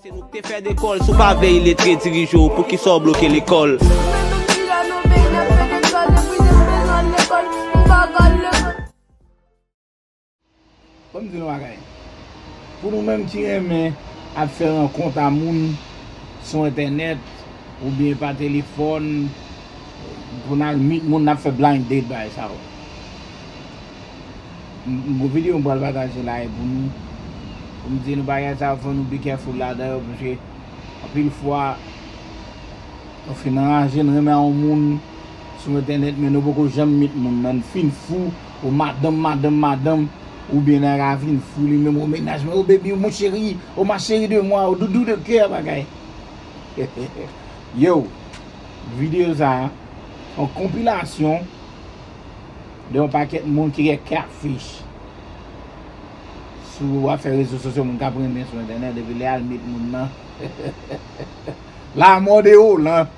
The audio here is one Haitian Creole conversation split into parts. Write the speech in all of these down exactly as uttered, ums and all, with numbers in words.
Se nou k te fè dekòl, si w pa vle iletre dirije w, poukisa w bloke lekòl? Ban m di nou bagay. Pou nou menm ki renmen ap fè rankont a moun sou entènèt oubyen pa telefòn, pou n al meet moun, n ap fè blind date, bagay sa yo. M, m gon videyo m pral pataje la e pou nou. Pou m di nou bagay sa yo, fò nou be careful ladan yo, paske anpil fwa, nou fin anraje, n renmen a yon moun sou entènèt, men nou poko janm meet moun nan, n fin fou, o madanm, madanm, madanm, oubyen nan ka fin fou li menm, o mennaj mwen, o baby, o mon chéri, o ma chérie de moi, o doudou de kè, bagay. Yo, videyo sa a, se yon konpilasyon de yon pakèt moun ki gen catfish. Si w ap fè rezo sosyo, moun k ap renmen sou entènèt, epi lè y al meet moun nan, la mò de Olan.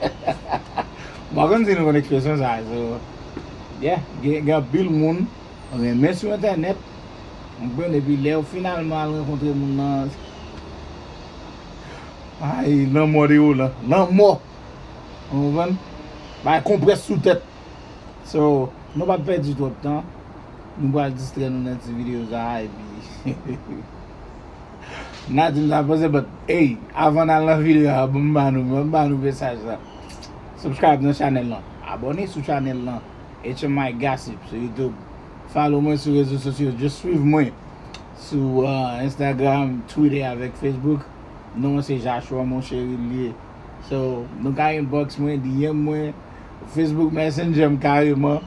M pa konn si nou konn ekspresyon sa a, so, yeah, gen, gen anpil moun renmen sou entènèt, w konprann, epi lè w finalman al rankontre moun nan, ay, lanmò de Olan, lanmò. Ou konprann? Bay konprès sou tèt. So, nou p ap pèdi twòp tan. Nou pral distrè nou nan ti videyo sa a, epi n a di m sa panse, but, hey, avan n al nan videyo a, ban m ba nou, ban m ba nou mesaj la. Subscribe nan chanèl lan. Abòne sou chanèl lan. H M I Gossip sou YouTube. Follow mwen sou rezo sosyo. Just swiv mwen sou, uh, Instagram, Twitter avèk Facebook. Non mwen se Joshua Monchery l ye. So, nou ka inbox mwen, D M mwen, Facebook Messenger m kareman.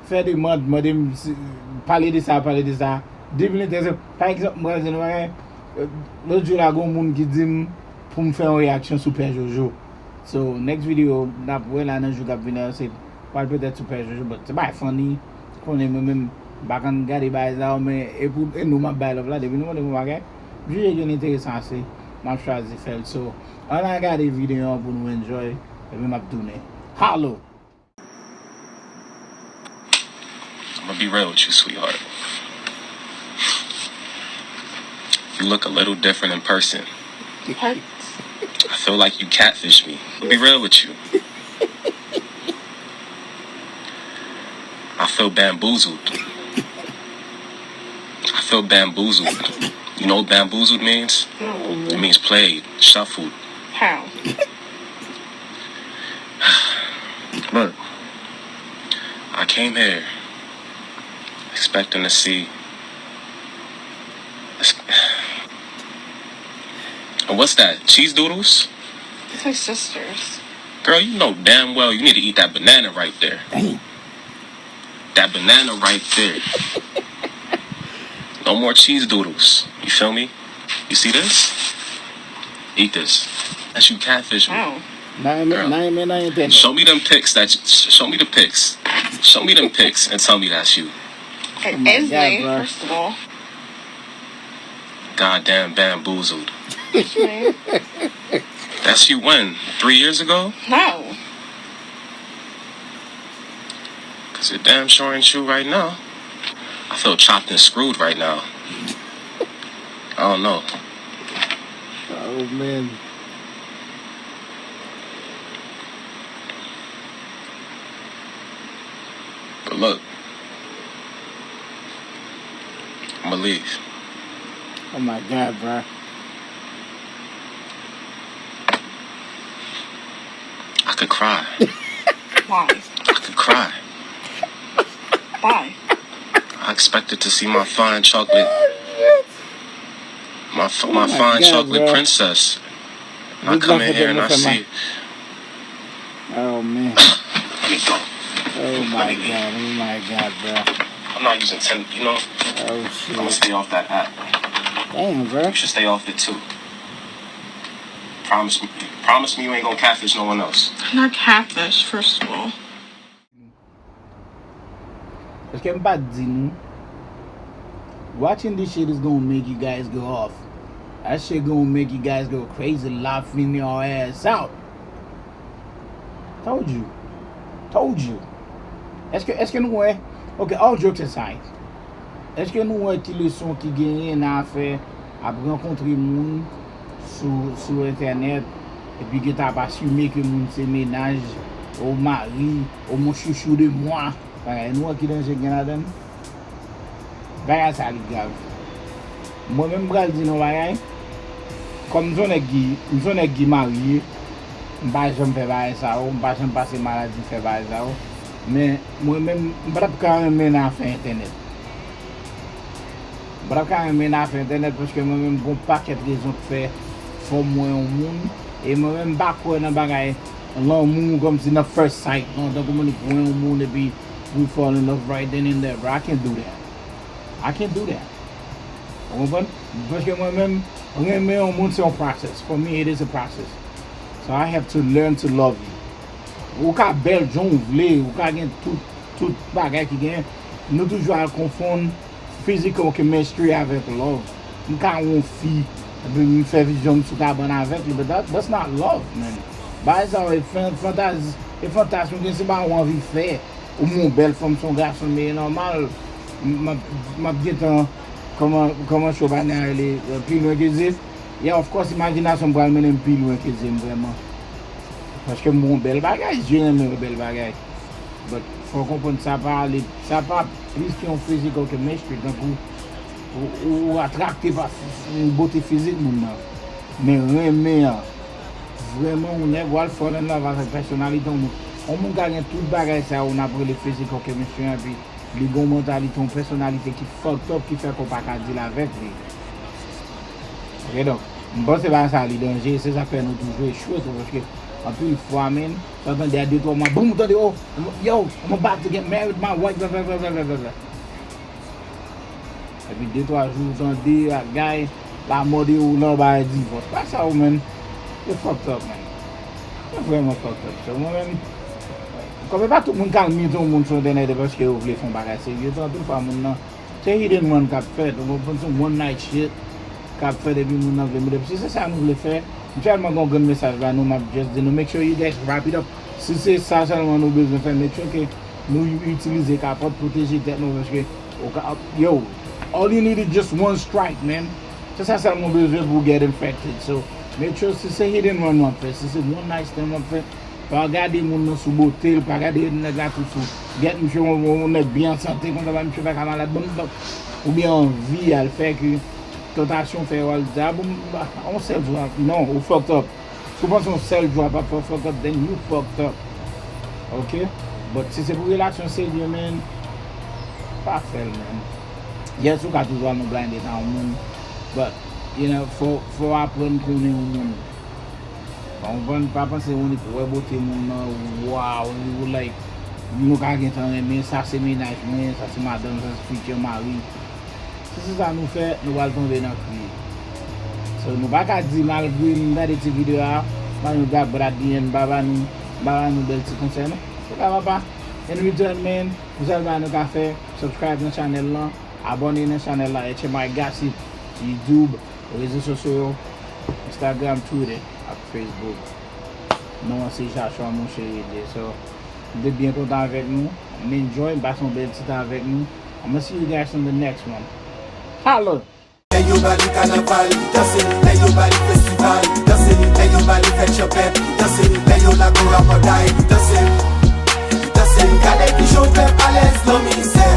Fè demann, mande m si, pale de sa, pale de sa. Depi l enterese, pa egzanp, mwen di nou bagay, lòt jou la, gen yon moun ki di m pou m fè yon reyaksyon sou Pè Jojo. So, next video, n ap wè la nan jou k ap vini yo, se pral petèt sou Pè Jojo, but se pa funny. Konnen mwen menm, m pa konn gade bagay sa yo, men e pou, e nou m ap bay love la, depi nou mande m yon bagay, m jije ke l enteresan ase, m ap chwazi fè l. So, ann al gade videyo an pou nou enjoy, epi m ap tounen. Hollow! I'ma be real with you, sweetheart. You look a little different in person. What? I feel like you catfish me. I'ma be real with you. I feel bamboozled. I feel bamboozled. You know what bamboozled means? No. It means played, shuffled. How? Look, I came here expecting to see. And what's that? Cheese doodles? It's my sister's. Girl, you know damn well you need to eat that banana right there. Damn. That banana right there. No more cheese doodles. You feel me? You see this? Eat this. That's you catfish me. Wow. Girl, show me them pics that you, show me the pics. Show me them pics and tell me that's you. It is me, first of all. Goddamn bamboozled. That's you when? Three years ago? No. 'Cause it damn sure ain't you right now. I feel chopped and screwed right now. I don't know. Oh, man. But look, I'ma leave. Oh my God, bro. I could cry. Why? I could cry. Why? I expected to see my fine chocolate, my f- my fine chocolate princess. I come in here and I see. Oh man. Let me go. Oh my God, oh my God, bro. I'm not using ten, you know? Oh shit. I'ma stay off that app. Damn, bro. You should stay off it too. Promise me, promise me you ain't gonna catfish no one else. I'm not catfish, first of all. Èske m pa t di nou, watching this shit is gonna make you guys go off. That shit gonna make you guys go crazy, laughing your ass out. Told you. Told you. Èske, èske nou wè? Ok, all jokes aside. Èske nou wè ki leson ki genyen nan afè ap rankontre moun sou, sou entènèt, epi gentan ap asime ke moun se mennaj, ou mari, ou mon chouchou de mwa. Bagay nou an ki danje gen ladan l. Bagay sa li grav. Mwen menm m pral di nou bagay. Kòm m se yon nèg ki, m se yon nèg ki marye, m pa janm fè bagay sa yo, m pa janm pase maladi fè bagay sa yo. Men mwen menm, m pa t ap ka renmen nan afè entènèt. M pa t ap ka renmen nan afè entènèt paske mwen menm gon pakèt rezon k fè fò m wè yon moun. E mwen menm m pa kwè nan bagay lanmou kòmsi nan first sight, non, tankou moun pou wè yon moun epi we fall in love right then and there, bro. I can't do that. I can't do that. Ou konprann? Paske mwen menm, renmen yon moun se yon process. For me, it is a process. So I have to learn to love you. Ou ka bèl jan w vle, ou ka gen tout, tout bagay ki gen. Nou toujou al konfonn physical chemistry avèk love. M ka wè yon fi, epi m fè vizyon m sou kabann avèk li, but that, that's not love, man. Bagay sa yo, e fan-, fantaz-, e fantasm gen, se bagay ou anvi fè. Ou m yon bèl fanm, se yon gason, men e nòmal. M, m ap, m ap gentan, kòman, kòman cho pa gen rele, euh, pi lwen ke zye. Yeah, of course, imajinasyon m pral mennen m pi lwen ke zye m vrèman. Paske m yon bèl bagay, zye renmen yon bèl bagay. But fò w konprann sa pa ale, sa pa plis ke yon physical chemistry, tankou ou, ou, ou atrakte pa f-, f-, bote fizik moun nan. Men renmen an, vrèman yon nèg w al fall in love avèk pèsonalite yon moun. Yon moun ka gen tout bagay sa yo n ap rele physical chemistry an, epi li gen yon mantalite, yon pèsonalite ki fucked up, ki fè ke w pa ka deal avèk li. Ok, donk, m panse bagay sa li danje, se sa k fè nou toujou echwe tou, paske anpil fwa, men, sa w tande a de twa mwa, boum, ou tande, oh, yo, I'm about to get married, my wife, blablabla. Epi de twa jou, ou tande, a, guy, la mò de ou nan bay divòs. Bagay sa yo, man, yo fucked up, man. Yo vrèman fucked up. So, mwen menm, kòm e pa tout moun k al meet yon moun sou entènèt paske yo vle fè yon bagay serye, tou, anpil fwa moun nan, se hit and run k ap fèt, ou konprann, se one night shit k ap fèt, epi moun nan vle meet up. Si se sa nou vle fè, m sèlman gen yon grenn mesaj ba nou, m ap just di nou, make sure you guys wrap it up. Si se sa sèlman nou bezwen fè, make sure ke nou itilize kapòt, pwoteje tèt nou, paske, ou ka, yo, all you need is just one strike, man. Se sa sèlman w bezwen pou w get infected. So, make sure si se hit and run w ap fè, si se one night stand w ap fè, pa gade moun nan sou bote l, pa gade nèg la tou sou. Gèt misye, yon, yon, yon nèg byen an sante, konsa ba misye pa ka malad. Bon, bon. Oubyen anvi al fè ke tantasyon fè w al di, a bon, ba, yon sèl jou, non, ou fucked up. Si w panse yon sèl jou a p ap fè w fucked up, then you fucked up. Ok? But si se pou relasyon serye, man, pa fè l, man. Yes, ou ka toujou al nan blind date a yon moun, but, you know, fò, fò w aprann konnen yon moun. Ou konprann? Pa panse ou wè bote moun nan, wow, you like, nou ka gentan renmen, sa se mennaj mwen, sa se madanm, sa se future mari. Si se sa nou fè, nou pral tonbe nan kriye. So, nou pa ka di, malgre m gade ti videyo a, pa nou grab brad li, pa ba nou, pa ba nou bèl ti konsèy, non. Se pa papa. In return, man, pou sèl bagay nou ka fè, subscribe nan channel lan, abòne nan channel la, H M I Gossip, sou YouTube, rezo sosyo yo, Instagram, Twitter, ak Facebook. Non an se Joshua Mouche rele. So, m te byen kontan avèk nou. M enjoy, m pase yon bèl ti tan avèk nou. I'ma see you guys in the next one. Holla! Lè yo ba li kanaval, li danse. Lè yo ba li festival, li danse. Lè yo ba li fèt chanpèt, li danse. Lè yo la Gora Panday, li danse. Li danse, gade kijan w fè alèz nan mizè.